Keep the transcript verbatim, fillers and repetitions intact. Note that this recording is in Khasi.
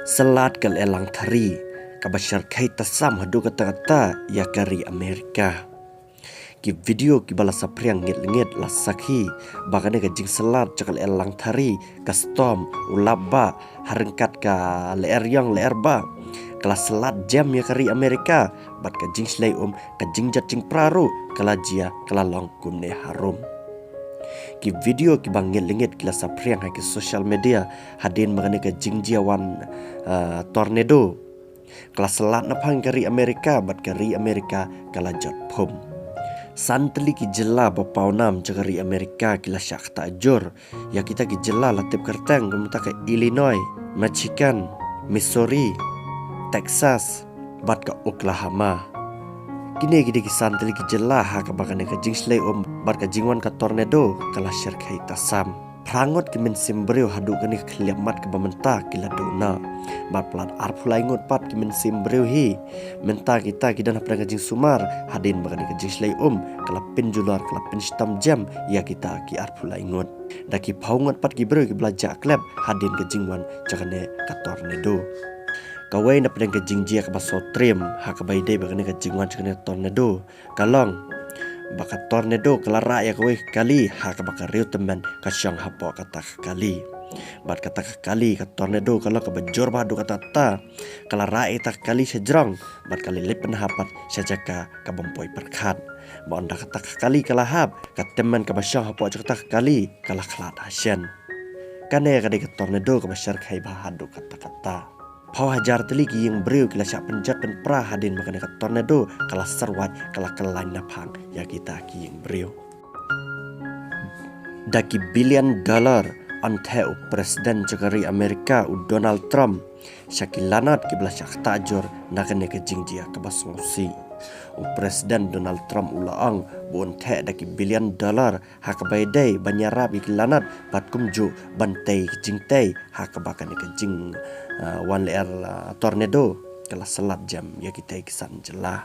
Salad ka lyer langthari kaba shyrkhei tasam haduh katta katta ïa ka ri Amerika. Ki video kiba la saphriang ngit lngit la sakhi ba kane ka jingsalad jong ka lyer langthari, ka storm, u lap ba ha ryngkat ka lyer ïong lyer ba, ka la salad jem ïa ka ri Amerika, bad ka jingshlei um, ka jingjot jingpra ruh ka la jia, ka la long kumne harum. Ki video kiba ngit lngit ki la saphriang ha ki social media hadien ba kane ka jingjia wan, ah, tornado ka la salad naphang ka ri Amerika, bad ka ri Amerika ka la jot phum. San tylli ki jylla ba pawnam jong ka ri Amerika ki la shah ktah jur. Ïa kita ki jylla la tip kyrteng kumta ka Illinois, Michigan, Missouri, Texas, bad ka Oklahoma. Kine ki dei ki san tylli ki jylla ha kaba kane ka jingshlei um bad ka jingwan ka tornado ka la shyrkhei tasam. Phra ngut ki mynsiem briew haduh kane ka khlieh mat kaba mynta ki la duh noh. Bad palat arphew lai ngut pat ki mynsiem briew hi mynta kita ki don hapdeng ka jingsumar hadien ba kane ka jingshlei um ka la pynjulor, ka la pynshitom jem ïa kita ki arphew lai ngut. Da ki phew ngut pat ki briew kiba la jah klep hadien ka jingwan jong kane ka tornado. Kawei na pdeng ka jingjia kaba sngewtriem ha kaba ïadei bad kane ka jingwan jong kane ka tornado ka long ba ka tornado ka la rah ïa kawei ka kali ha kaba ka riew tymmen ka shong hapoh kata ka kali. Bad kata ka kali, ka tornado ka long kaba jur bha haduh katta katta. Ka la rah ïa kata ka kali sha jrong bad ka la leit pynhap pat sha jaka kabym poi pyrkhat. Bad ynda kata ka kali ka la hap, ka tymmen kaba shong hapoh jong kata ka kali ka la khlad ha shen. Kane ka dei ka tornado kaba shyrkhei bha haduh katta katta. Phew hajar tylli ki ïing briew ki la shah pynjot pynpra hadien ba kane ka tornado ka la syrwat, ka la kyllain naphang ïa kita ki ïing briew. Da ki billion dollar, ynda u president jong ka ri Amerika u Donald Trump sha ki lanot kiba la shah ktah jur na kane ka jingjia kaba sngewsih. U president Donald Trump u la ong ba un theh da ki billion dollar ha kaba ïadei ban ïarap ïa ki lanot bad kumjuh ban tei ki jingtei ha kaba kane ka jing, ah, wan lyer, ah, tornado ka la salad jem ïa kitei ki san jylla.